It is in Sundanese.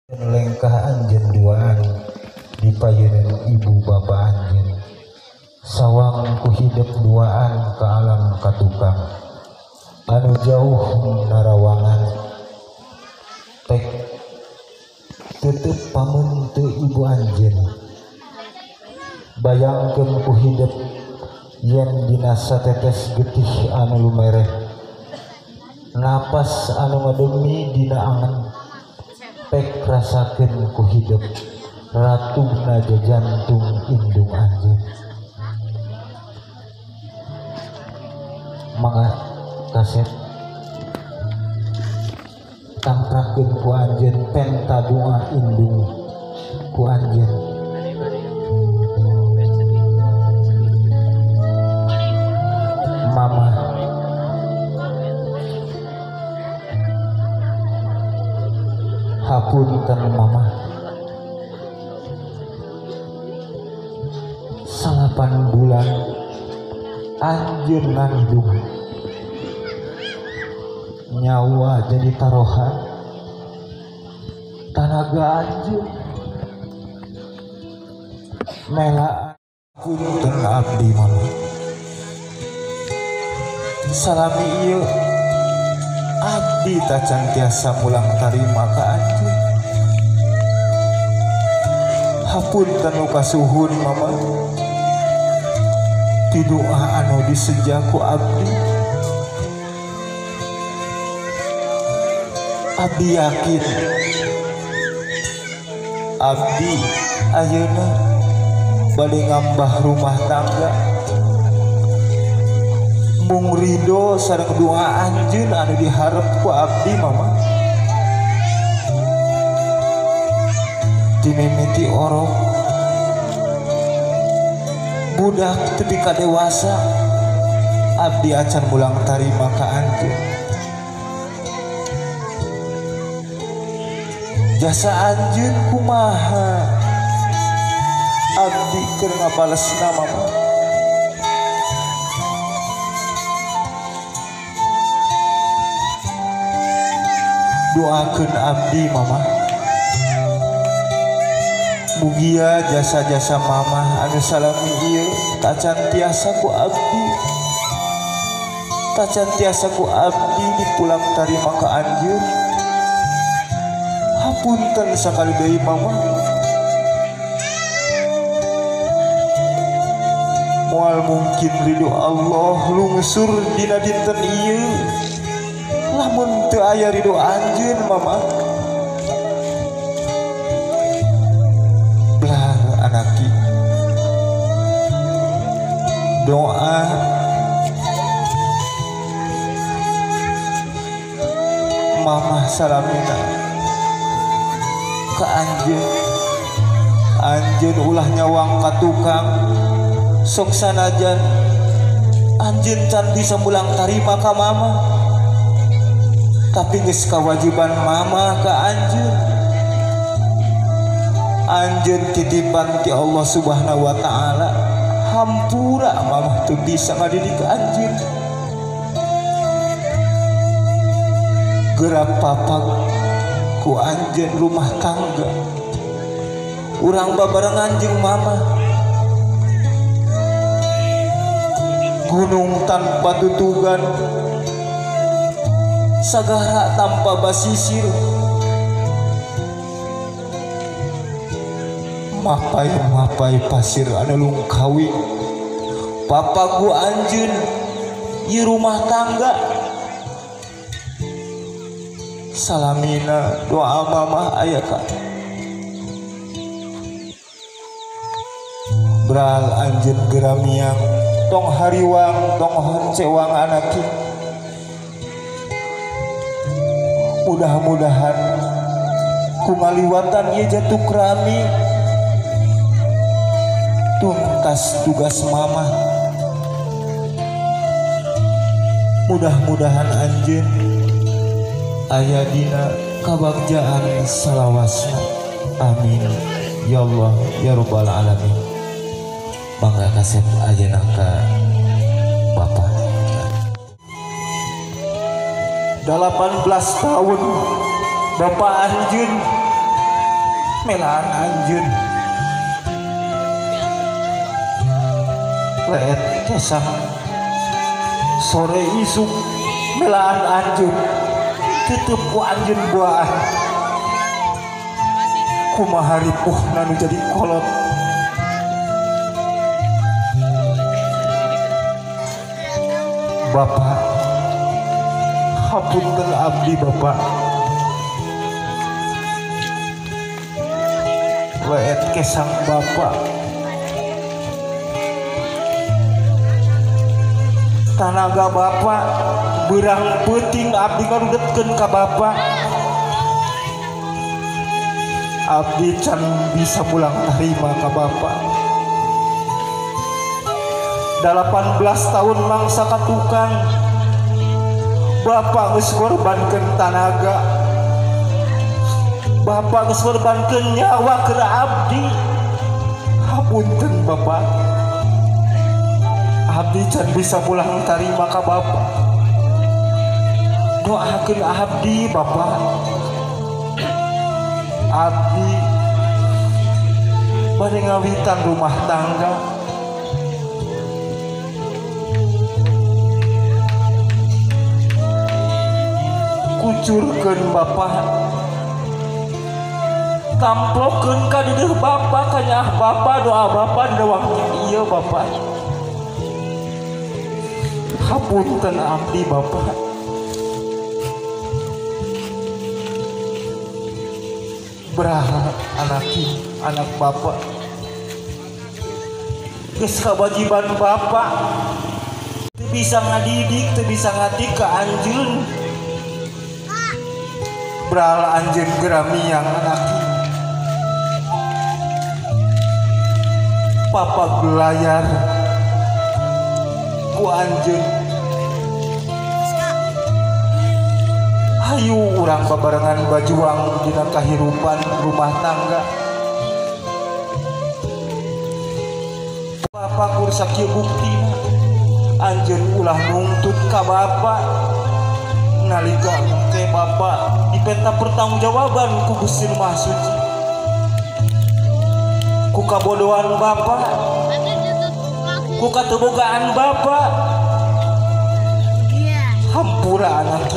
Lengkah anjeun duaan di payeuneun ibu bapa anjeun. Sawang ku hidep duaan ka alam katukang anu jauh narawangan. Tek tetep pameun teu ibu anjeun. Bayangkeun ku hidep yen dina satetes getih anu lumereh, napas anu ngademi dina angen. Pek rasakeun ku hidep ratugna jajantung indung anjeun. Mangga kasep tangprakeun ku anjeun penta doa indung ku anjeun. Mama hapunten mama, 9 bulan anjeun ngandung, nyawa jadi tarohan, tanaga anjeun mela. Punten abdi mama, salami ieu abdi tacan tiasa mulang tarima ka anjeun. Hapunten nu kasuhun mama, ti doa anu diseja ku abdi. Abdi yakin abdi ayeuna bade ngambah rumah tangga mung ridho sareng doa anjeun anu diharep ku abdi mama. Dimimiti orok budak tepi ka dewasa, abdi acan mulang tarima ka anjeun. Jasa anjeun kumaha abdi keur ngabalesna mama. Doakeun abdi mama, mugia jasa-jasa mama anu salami ieu tacan tiasa ku abdi, tacan tiasa ku abdi dipulang tarima ka anjeun. Hapunten sakali deui mama, moal mungkin ridho Allah lungsur dina dinten ieu lamun teu aya ridho anjeun mama. Belah anaki doa mama salamina ka anjeun. Anjeun ulah nyawang ka tukang, sok sanajan anjeun can bisa mulang tarima ka mama, tapi geus kawajiban mama ka anjeun. Anjeun titipan ti Allah Subhanahu wa taala. Hampura mama teu bisa ngadidik anjeun. Geura papak ku anjeun rumah tangga, urang babarengan jeung mama. Gunung tanpa tutugan, sagara tanpa basisir, mapai-mapai pasir anu lungkawi. Papagu anjeun ieu rumah tangga. Salamina doa mama aya ka Bral anjeun geramiang, tong hariwang tong honcewang anaki. Mudah-mudahan ku ngaliwatan ieu jatuh krami, tuntas tugas mama. Mudah-mudahan anjeun aya dina kabagjaan salawasna. Amin ya Allah ya rabbal alamin. Mangga kasep ayeuna ka Bapak. 18 tahun Bapak anjeun Melaan anjeun leet kesang sore isuk melaan anjeun tutup ku anjeun buah kumaha ripuhna nu jadi kolot. Bapak hapunten abdi bapak leet kesang bapak tanaga bapak berang peuting abdi ngarudetkeun ka bapak. Abdi can bisa pulang tarima ka bapak. 18 tahun mangsa ka tukang bapak geus korbankeun tanaga, bapak geus korbankeun nyawa keur abdi. Hapunten bapak, abdi can bisa pulang tarima ka bapak. Doakeun abdi bapak, abdi bade ngawitan rumah tangga. Kucurkeun bapak, tamplokeun ka dideuh bapak, kanyaah bapak, doa bapak dina waktu ieu bapak. Hapunten abdi bapak. Beraha anak anak bapak geus kewajiban bapak teu bisa ngadidik, teu bisa ngatik ka anjeun. Beraha anjeun geramiang anak papa gelayar ku anjeun. Hayu urang babarengan bajuang dina kahirupan rumah tangga. Bapak kur sakieu buktina anjeun ulah nungtut ka bapak nalika engke bapak dipenta pertanggungjawaban ku Gusti Maha Suci. Ku kabodohan bapak, ku katebogaan bapak, hampura anak.